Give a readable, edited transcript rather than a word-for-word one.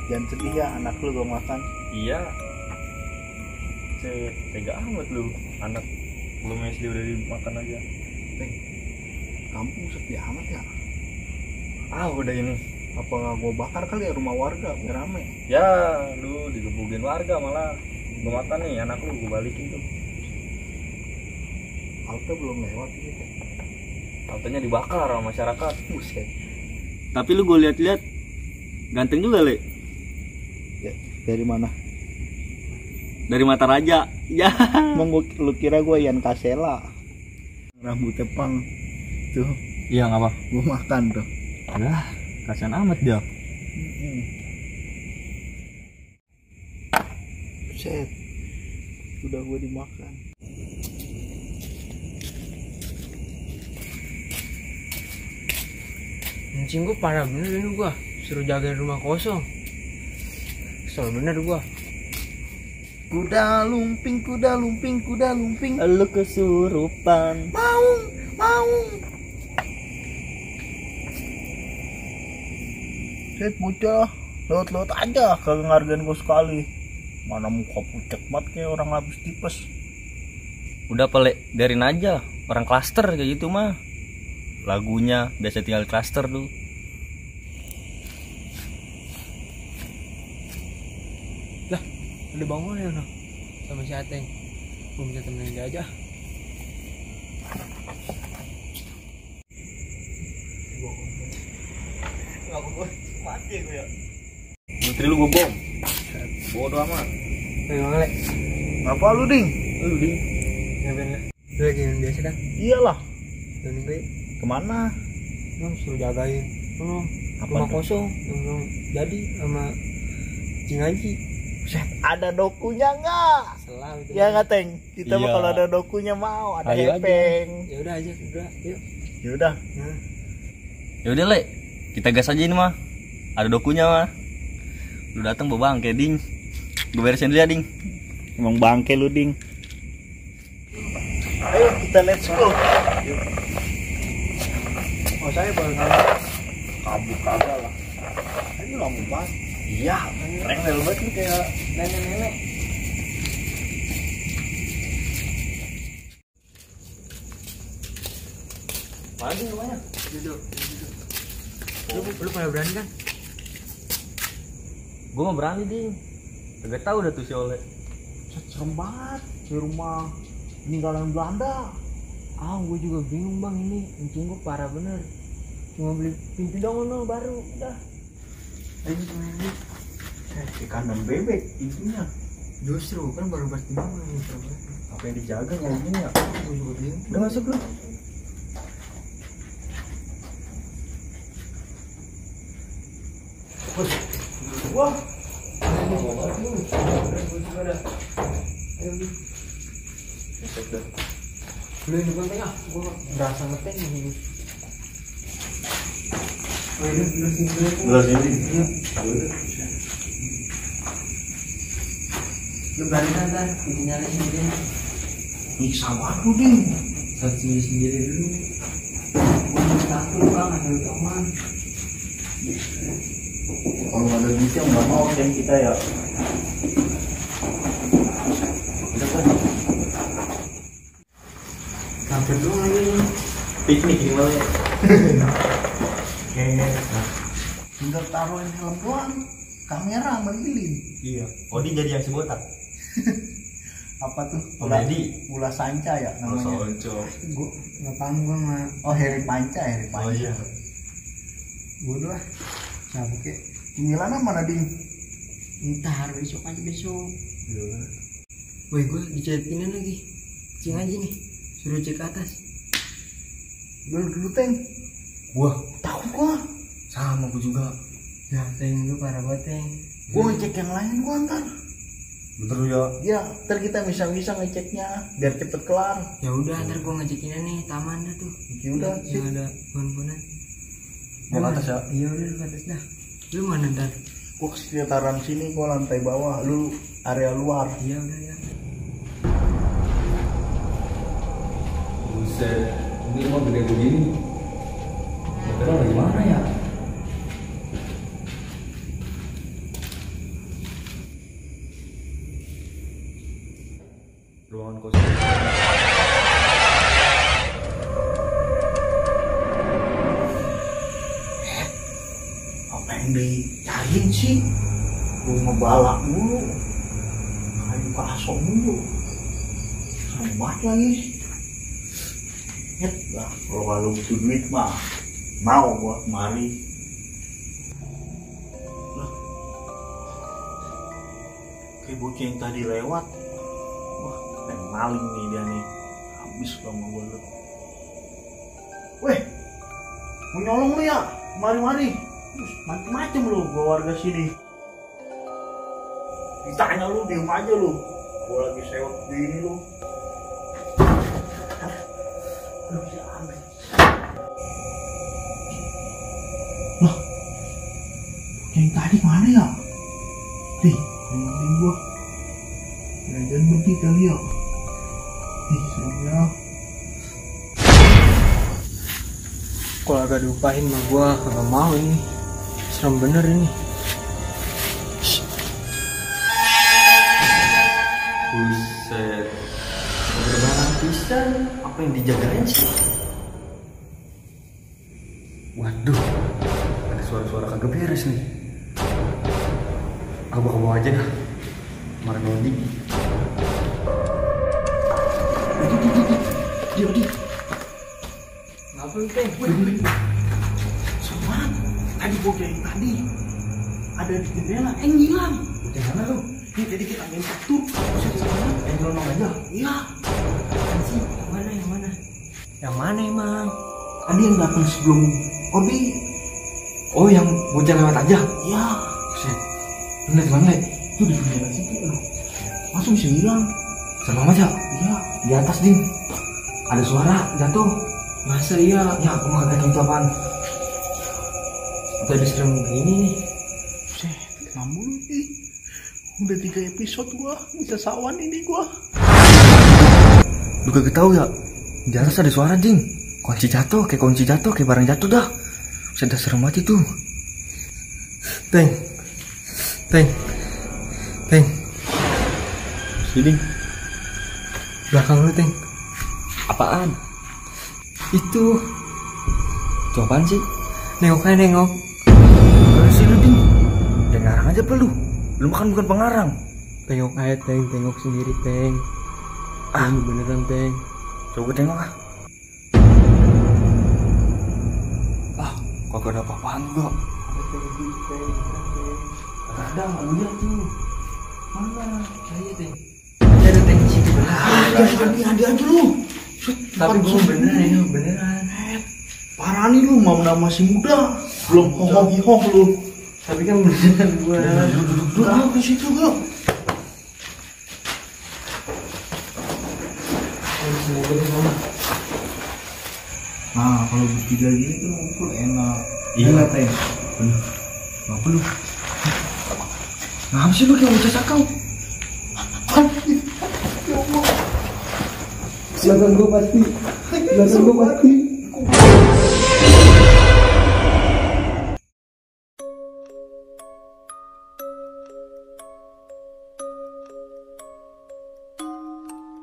Jangan sedih ya, anak lu gak makan. Iya. Tega amat lu, anak belum SD udah dimakan aja. Kampung sepi amat ya. Udah ini. Apa nggak gue bakar kali ya rumah warga biar rame? Ya, lu digebukin warga malah. Gue makan nih, anak lu gue balikin tuh. Halte belum lewat gitu. Haltenya dibakar sama masyarakat. Buset. Tapi lu gue lihat-lihat ganteng juga, Le. Ya, dari mana? Dari Mata Raja. Ya. Emang lu kira gue Ian Kasela? Rambutnya pang. Tuh. Iya, ngapa? Gue makan tuh. Lah, kasihan amat dia. Buset. Udah gue dimakan. Anjing gua parah bener ini gua. Suruh jagain rumah kosong. Kesel bener gua. Kuda lumping, kuda lumping, kuda lumping. Lu kesurupan. Maung. Set bocah, lewat aja kagak ngargain gue sekali. Mana muka pucet banget kayak orang habis tipes. Udah pelek, biarin aja. Orang klaster kayak gitu mah. Lagunya biasa tinggal klaster tuh. Lah, udah bangun ya no? Sama si Ateng. Gua bisa temenin dia aja. Mati gue ya. Menteri lu gue bom. Bodoh amat. Ayo ngale. Ngapa lu ding? Lu ding. Ngapain ya? Lu lagi yang biasa dah. Iyalah. Dan gue Kemana? suruh jagain. Apa Rumah tuh? kosong yang jadi sama Cing Haji. Set, ada dokunya nggak? Selah itu. Ya nggak Teng? Kita mah Iya. kalau ada dokunya mau, ada Ayo aja. hepeng. Ya udah aja, udah. Yuk. Yaudah. Nah, Ya udah, Le. Kita gas aja ini mah. Ada dokunya mah. Lu datang bawa bangke, Ding. Gue beresin dulu ya, Ding. Emang bangke lu ding. Ayo kita let's go. oh saya baru tahu. Kabur kagak lah. Ini lama banget. Iya, rengel banget nih kayak nenek-nenek. Mana Ding rumahnya? Duduk. Lu pada berani kan? Gue mah berani, Ding. Kagak tahu dah tuh si Ole. Set, serem banget. Di rumah peninggalan Belanda. Gue juga bingung bang, ini anjing gue parah bener. Cuma beli pintu dong no, baru udah. Ini ikan dan bebek intinya. Justru kan baru pasti bangun. Apa yang dijaga ngomongnya? Gue juga bingung. Udah masuk lu. Wah. Lu di depan tengah, gue berasa ngeteng ini. Belas ini. Lu berani ntar, bikin nyala sendiri. Nyiksa banget lu ding. Satu sendiri dulu. Gue mau takut bang, ada teman. Kalau nggak ada duitnya nggak mau kan kita ya. Udah kan. Sampai dulu lagi nih. Piknik gimana ya? Tinggal taruhin helm doang. Kamera sama lilin. Iya. Odi jadi yang si botak. Apa tuh? Komedi. Ula Sanca ya namanya. Sonco. Gue nggak paham gue mah. Oh Heri Panca, Heri Panca. Oh iya. Bodoh lah. Siapa kek? Cemilannya mana ding? Ntar besok aja besok. Iya. Woi gue dicetin lagi. Cing aja nih. Suruh cek ke atas. Dulu Teng. Wah, Takut gua. sama gue juga. Ya teng lu parah banget teng. Gua ngecek yang lain gua ntar. Bener ya. Ya, ntar kita bisa ngeceknya biar cepet kelar. Ya udah ntar gue ngecekinnya nih taman dah tuh. Ya udah, Yang ada pohon-pohonan. Mau ke atas ya? Iya udah ke atas dah. Lu mana ntar? Gua ke sekitaran sini, gua lantai bawah, lu area luar. Iya udah ya. Buset, ini rumah gede begini. Motornya lagi mana ya? ruangan kosong. Apa yang dicariin sih? Lu ngebalak mulu, kayu kasong mulu, serem banget lagi. Lah, kalau butuh duit mah mau gua kemari. Lah, kayak bocah yang tadi lewat. Wah, yang maling nih dia nih. Habis sama gua lu. Weh, mau nyolong lu ya? Mari-mari. Macem-macem lu gua warga sini. Ditanya lu, diem aja lu. Gua lagi sewot begini lu. Lah, yang tadi mana ya? Nih, ngomongin gua. Jangan pergi kali ya. Nih, seremnya. Kalau agak diupahin mah gua kagak mau ini. Serem bener ini. Buset. Berbarang pisan. Apa yang dijagain sih? Waduh. Ada suara-suara kagak beres nih. Aku bakal bawa aja dah. Kemarin Mondi. Dia. Ngapain teh? Sama. Tadi bocah yang tadi ada di jendela, ngilang. Bocah mana lu? Nih, jadi kita main catur. Yang nyolong aja. Iya. Apaan sih? Yang mana? Yang mana emang? Tadi yang datang sebelum Odi. Oh, yang bocah lewat aja. Iya. Buset. Lu liat mana, Le? Itu di jendela situ loh. Langsung bisa hilang. Sama aja. Iya. Di atas, Ding. Ada suara jatuh. Masa iya? Ya, aku mah kagak tahu itu apaan. Apa ada serem begini nih? Buset, namun nih. Udah 3 episode gua, bisa sawan ini gua. Lu kagak tahu ya? Di atas ada suara, Ding. Kunci jatuh, kayak barang jatuh dah. Sudah serem banget itu. Teng. Sini. Belakang lu, Teng. Apaan? Itu. Cobaan sih. Nengok. Gak sih lu, Ding. Ya ngarang aja apa lu? Lu makan bukan pengarang. Tengok aja, Teng. Tengok sendiri, Teng. Ini beneran, Teng. Coba gue tengok ah. Kok ada apa-apaan gak? Ada, nggak lihat tuh. Mana? Saya, Teng. Ada, Teng, di situ. Hadi aja lu. Tapi gue beneran. Parah nih lu, mau masih muda. Belum hohoh lu. Tapi kan beneran gue. Duduk di situ gak? Semoga di sana. Nah, kalau bertiga gini tuh ngumpul enak. Iya. Enak, Teng. Apa lu? Ngapa sih lu kayak bocah sakau? Belakang gue pasti.